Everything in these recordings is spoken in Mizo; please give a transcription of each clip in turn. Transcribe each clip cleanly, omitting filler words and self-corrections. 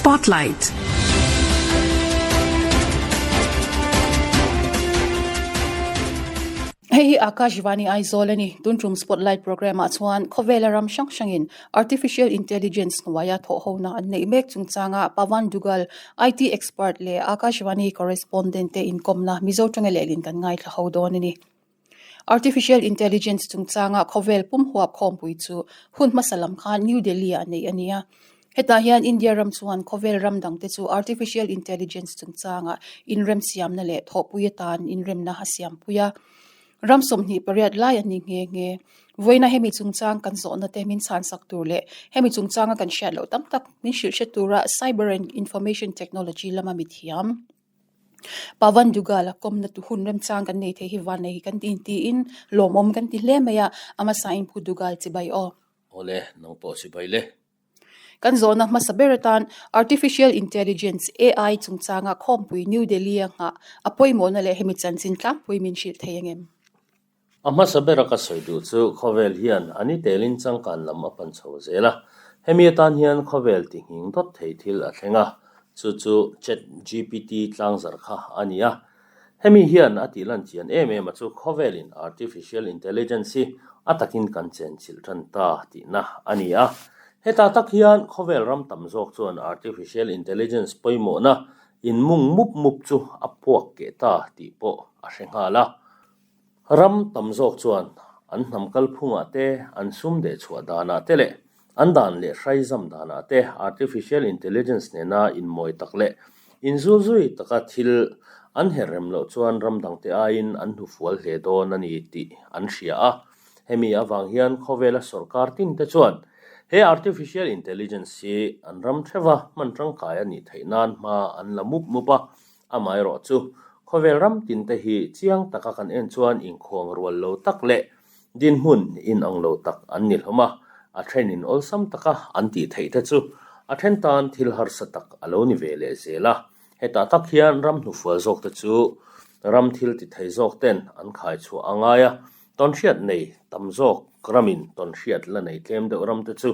Spotlight. Hei hi Akashvani Aizawl a ni. Tun tum Spotlight programme ah chuan khawvela ram hrang hrangin Artificial Intelligence hnuaia thawhhona an neih mek chungchanga Pawan Duggal, IT expert leh Akashvani correspondent te inkawmna Mizo tanga lehlin kan ngaithla ho dawn a ni. Artificial Intelligence chungchanga khawvel pum huap khawmpui chu hun hmasa lam khan New Delhi ah neih a ni a. Hetah hian India ram chuan khawvel ram dangte chu Artificial Intelligence chungchanga inremsiamna leh thawhpui atan inremna a siampui a. Ram 28 lai an ni nghe nghe. Vawiina hemi chungchang kan zawhna te min chhansak tur leh hemi chungchanga kan hriat loh tam tak min hrilh hre tura Cyber and Information Technology lama mithiam Pawan Duggal a kawmna tu hun remchang kan nei thei hi van nei hi kan ti intiin lawmawm kan ti hle mai a, a hmasain Pu Duggal chibai aw. Awle, nang pawh chibai le. Kan zawhna hmasa ber atan Artificial Intelligence, AI, chungchanga khawmpui New Delhi a nghah a pawimawhna leh hemi chanchin tlangpui min hrilh thei angem? A hmasa bera ka sawi duh chu khawvel hian a ni telin changkan lam a pan chho zel a, hemi atan hian khawvel ti nghing dawt thei thil a thleng a, chu chu Chat GPT tlangzarh kha a ni a. Hemi hian a tih lan chian em em a chu khawvelin Artificial Intelligence hi a takin kan chenchilh tan ta tihna a ni a. Heta tak hian khawvel ram tam zawk chuan Artificial Intelligence pawimawhna inmung mup mup chu a puak keh ta tih pawh a hre nghal a. Ram tam zawk chuan an hnam kalphungah te, an sum deh chhuah danah te leh an dan leh hrai zam danah te artificial intelligence nena inmawi tak leh inzulzui taka thil an herh rem loh chuan ram dangte aiin an hnufual hle dawn a ni tih an hria a. Hemi avang hian khawvela sorkar tin te chuan he artificial intelligence hi an ram theuha hman tangkai a nih theih nan hma an la mup mup a. Amaherawh chu, khawvel ram tin te hi chiang taka kan en chuan inkhuang rual lo tak leh dinhmun inang lo tak an ni hlawm a, a thenin awlsam taka an tih theih te chu a then tan thil harsa tak a lo ni ve leh zel a. Hetah tak hian ram hnufual zawk te chu ram thil ti thei zawk ten an khai chhuah a ngai a, tawnhriat nei tam zawk ramin tawnhriat la nei tlem deuh ram te chu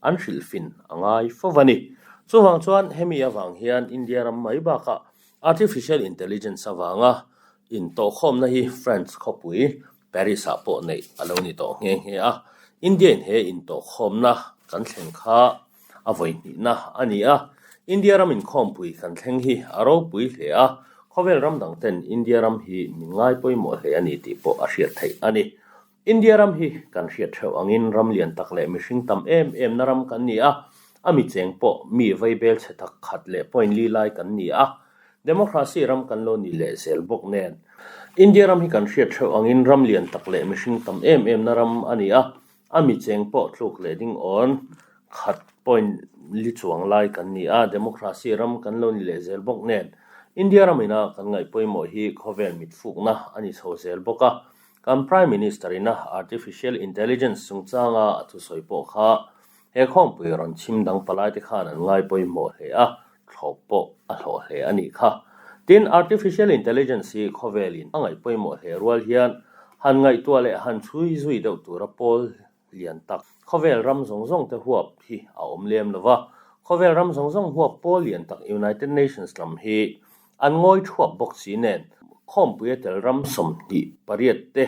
an hrilhfin a ngai fo a ni. Chuvang chuan hemi avang hian India ram mai bakah Artificial Intelligence avanga intawhkhawmna hi France khawpui Paris ah pawh neih a lo ni tawh nghe nghe a. India in he intawhkhawmna kan thlen kha a vawi hnihna a ni a. India ram inkhawmpui kan thleng hi a ropui hle a, khawvel ram dang ten India ram hi min ngai pawimawh hle a ni tih pawh a hriat theih a ni. India ram hi kan hriat theuh angin ram lian tak leh mihring tam em em na ram kan ni a, a mi cheng pawh mi vei bel chhe tak khat leh point li lai kan ni a, democracy ram kan lo ni leh zel bawk nen. India ram hi kan hriat theuh angin ram lian tak leh mihring tam em em na ram a ni a, a mi cheng pawh tluk leh ding awn khat point li chuang lai kan ni a, democracy ram kan lo ni leh zel bawk nen. India ram ina kan ngaih pawimawh hi khawvel mitfukna a ni chho zel bawk a, Kan Prime Minister ina Artificial Intelligence chungchanga a thusawi pawh kha he khawmpui rawn chhim dang palaite khan an ngai pawimawh hle a, thlawp pawh a hlawh hle a nih kha. Tin, Artificial Intelligence hi khawvelin a ngaih pawimawh hle rual hian han ngaihtuah leh han chhui zui deuh tura pawl lian tak khawvel ram zawng zawng te huap hi a awm lem lo va. Khawvel ram zawng zawng huap pawl lian tak United Nations lam hi An ngawi thuap bawk si nen, khawmpuia tel ram 28 te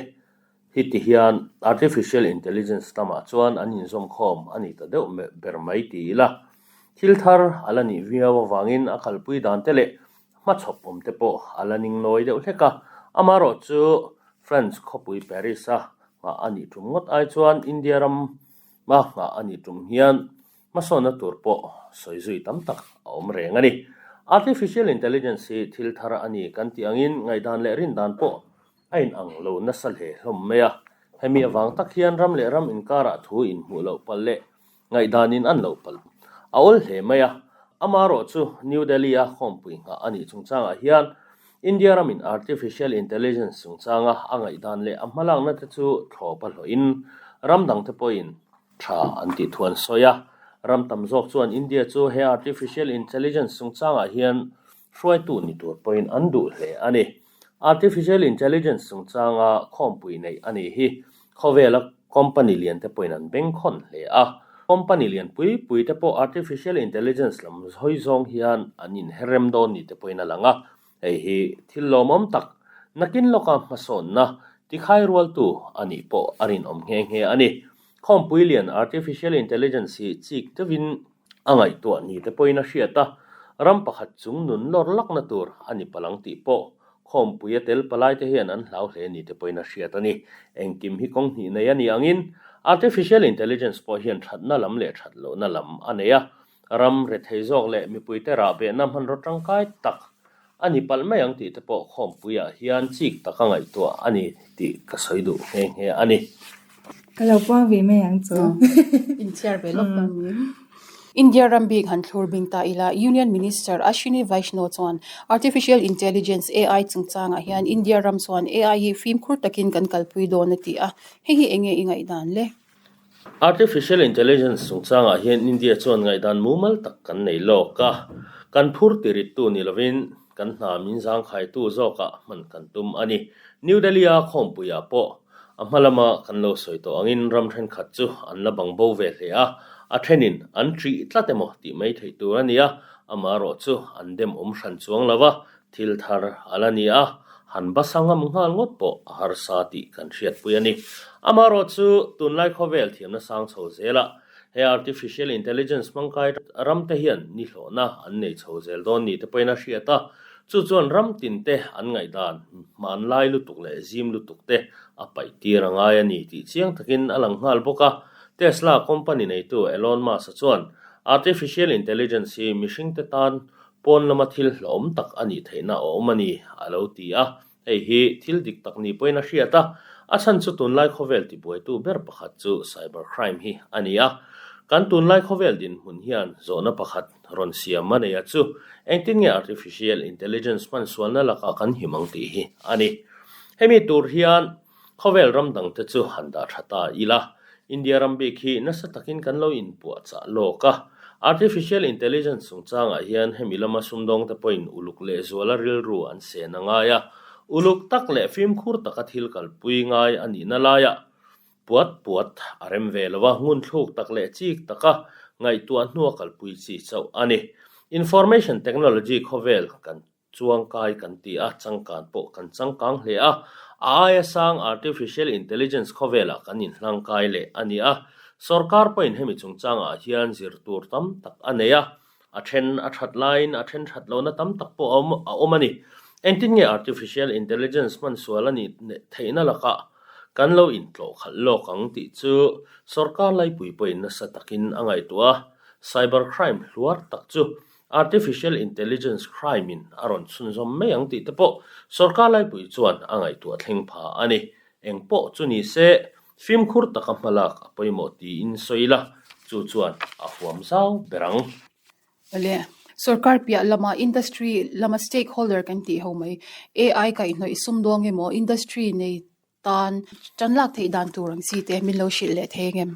hi ti hian Artificial Intelligence lamah chuan an inzawm khawm a ni ta deuh ber mai ti ila, thil thar a la nih viau avangin a kalpui dan te leh hmachhawp awm te pawh a la ning nawi deuh hlek a. Amaherawh chu France khawpui Paris-a nghah a nih tum ngawt ai chuan India rama nghah a nih tum hian Hmasawnna tur pawh sawi zui tam tak a awm reng a ni. Artificial Intelligence hi thil thar a ni kan tih angin ngaihdan leh rindan pawh a inang lo nasa hle hlawm mai a. Hemi avang tak hian ram leh ram inkarah thu inhmuh loh palh leh ngaihdan in an loh palh a awl hle mai a. Amaherawh chu New Delhi-a khawmpui nghah a nih chungchangah hian India ramin Artificial Intelligence chungchanga a ngaihdan leh a hmalakna te chu thlawp a hlawhin ram dangte pawhin Tha an tih thu an sawi a, ram tam zawk chuan India chu he Artificial Intelligence chungchangah hian hruaitu ni tur pawhin an duh hle a ni. Artificial Intelligence chungchanga khawmpui neih a nih hi khawvela company lian te pawhin an bengkhawn hle a. Company lian pui pui te pawh artificial intelligence lam hawi zawng hian an inher rem dawn ni te pawhin a lang a. Hei hi thil lawmawm tak nakin lawka hmasawnna tikhai rualtu a nih pawh a rinawm nghe nghe a ni. Khawmpui lian artificial intelligence hi chik deuhin a ngaihtuah ni te pawhin a hriat a, ram pakhat chung nun lawr lakna tur a ni palang tih pawh Khawmpui a tel palai te hian an hlau hle ni te pawhin a hriat a ni. Engkim hi kawng hnih nei a ni angin Artificial Intelligence pawh hian thatna lam leh that lohna lam a nei a. Ram rethei zawk leh mipuite rahbehna hmanraw tangkai tak a ni palh mai ang tih te pawh khawmpuiah hian chik taka ngaihtuah a ni tih ka sawi duh nghe nghe a ni. Ka lo puang ve mai ang chu. Inchhiar ve lawk ang ni. India ram bik han thlur bing ta ila, Union Minister Ashwini Vaishnaw chuan Artificial Intelligence, AI, chungchangah hian India ram chuan AI hi fimkhur takin kan kalpui dawn a ti a, hei hi enge i ngaihdan le? Artificial Intelligence chungchangah hian India chuan ngaihdan mumal tak kan nei lawk a, kan phur tirittu ni lovin kan hna min zangkhaitu zawkah hman kan tum a ni. New Delhi-a khawmpuiah pawh A hma lama kan lo sawi tawh angin ram thenkhat chu an la bang bo ve hle a, a thenin an ṭih tlat emaw tih mai theih tur a ni a, amaherawh chu an dem awm hran chuang lo va, thil thar a la ni a, han basa ngam nghal ngawt pawh a harsa tih kan hriatpui a ni. Amaherawh chu tunlai khawvel thiamna sang chho zelah he artificial intelligence hmangkai ramte hian nihlawhna an nei chho zel dawn ni te pawhin a hriat a, Chu chuan ram tin te an ngaihdan hmanlai lutuk leh zim lutuk te a paih tir a ngai a ni tih chiang takin a lang nghal bawk a. Tesla company neitu Elon Musk-a chuan artificial intelligence hi mihring te tan pawn lama thil hlauhawm tak a nih theihna a awm a ni a lo ti a. Hei hi thil dik tak ni pawhin a hriat a, a chhan chu tunlai khawvel tibuaitu ber pakhat chu cyber crime hi a ni a. Kan tunlai khawvel dinhmun hian zawhna pakhat rawn siam a nei a chu engtin nge artificial intelligence hman sualna lakah kan him ang tih hi a ni. Hemi tur hian khawvel ram dangte chu han dah tha ta ila, India ram bik hi nasa takin kan lo inpuahchah lawk a. Artificial intelligence chungchangah hian hemi lama sumdawngte pawhin uluk lehzuala rilru an sen a ngai a, uluk tak leh fimkhur taka thil kalpui ngai a nihna laiah puat puat a rem ve lo a, ngunthluk tak leh chik taka ngaihtuah hnua kalpui chi chauh a ni. Information technology khawvel kan Chuangkai kan ti a, changkan pawh kan changkang hle a, a aia sang artificial intelligence khawvelah kan inhlangkai leh a ni a. Sorkar pawhin hemi chungchangah hian zir tur tam tak a nei a, a then a that laiin a then that lohna tam tak pawh a awm a ni. Engtin nge artificial intelligence hman sual a nih theihna lakah kan lo intlawh khalh lawk ang tih chu sorkar laipui pawhin nasa takin a ngaihtuah a, cyber crime hluar tak chu Artificial Intelligence crime in a rawn chhunzawm mai ang tih te pawh sorkar laipui chuan a ngaihtuah thleng pha a ni. Eng pawh chu ni se, fimkhur taka hmalak a pawimawh tiin sawi ila, chu chuan a huam zau ber ang. Awle, sorkar piah lama industry lama stakeholder kan tih ho mai, AI kaihhnawih sumdawng emaw industry nei tan tan lak theih dan tur ang chi te min lo hrilh leh thei ang em?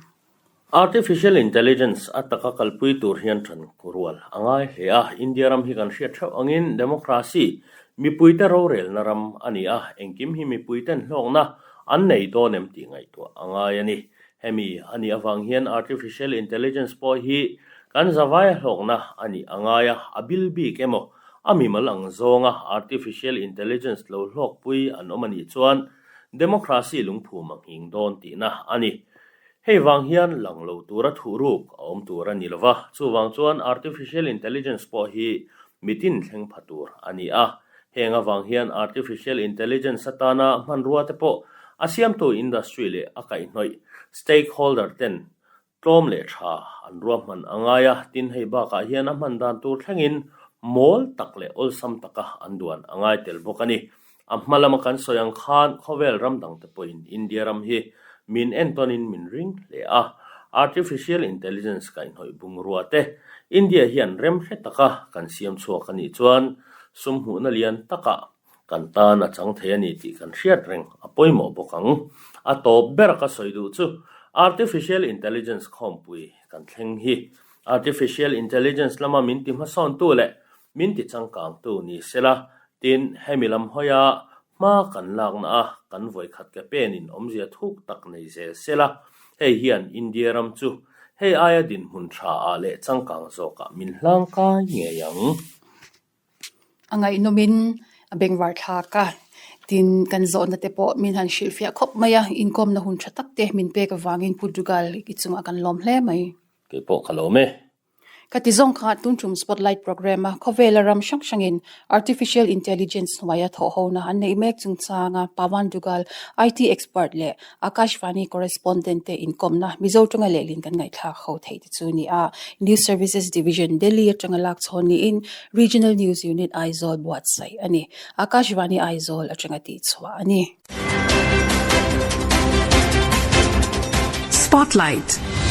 Artificial Intelligence a taka kalpui tur hian tan rual a ngai hle a, India ram hi kan hriat theuh angin democracy, mipuite rorelna ram a ni a, engkim hi mipuiten hlawkna an nei dawn em tih ngaihtuah a ngai a ni. Hemi a nih avang hian Artificial Intelligence pawh hi kan zavaia hlawkna a nih a ngai a, a bil bik emaw A mimal ang zawnga artificial intelligence lo hlawkpui an awm a nih chuan democracy lungphum a nghing dawn tihna a ni. Hei vang hian lang lo tura thuhruk a awm tur a ni lo va, chuvang chuan artificial intelligence pawh hi mitin thleng pha tur a ni a. Heng avang hian artificial intelligence atana hmanrua te pawh a siamtu industry leh a kaihhnawih stakeholder ten Tlawm leh tha an ruahman a ngai a, tin hei bakah hian a hman dan tur thlengin mawl tak leh awlsam taka an duan a ngai tel bawk a ni. A hma lama kan sawi ang khan khawvel ram dangte pawhin India ram hi min entawnin min ring hle a, Artificial Intelligence kaihhnawih bungrua te India hian rem hre taka kan siam chhuak a nih chuan sum hmuhna lian takah kan tan a chang thei a ni tih kan hriat reng a pawimawh bawk ang. A tawp ber ka sawi duh chu Artificial Intelligence khawmpui kan thleng hi Artificial Intelligence lama min ti hmasawntu leh min ti changkangtu ni sela tin hemi lam hawia hma kan lakna a kan vawikhat ke penin awmzia thuk tak nei zel sela hei hian India ram chu Hei aia dinhmun tha ah leh changkang zawkah min hlang kai ngei ang. A ngaihnawmin a bengvar thlak a, tin kan zawhna te pawh min han hrilhfiah khawp mai a, inkawmna hun tha tak te min pek avangin Pu Dugal i chungah kan lawm hle mai. Kei pawh ka lawm e. Ka ti zawng kha tun tum Spotlight programme a khawvela ram hrang hrangin Artificial Intelligence hnuaia thawhhona an neih mek chungchanga Pawan Dugal, IT expert leh Akashvani correspondent te inkawmna Mizo tanga lehlin kan ngaihthlak ho theih te chu ni a. News Services Division, Delhi atanga lak chhawn niin Regional News Unit, Aizawl buatsaih a ni. Akashvani Aizawl atanga tihchhuah a ni. Spotlight.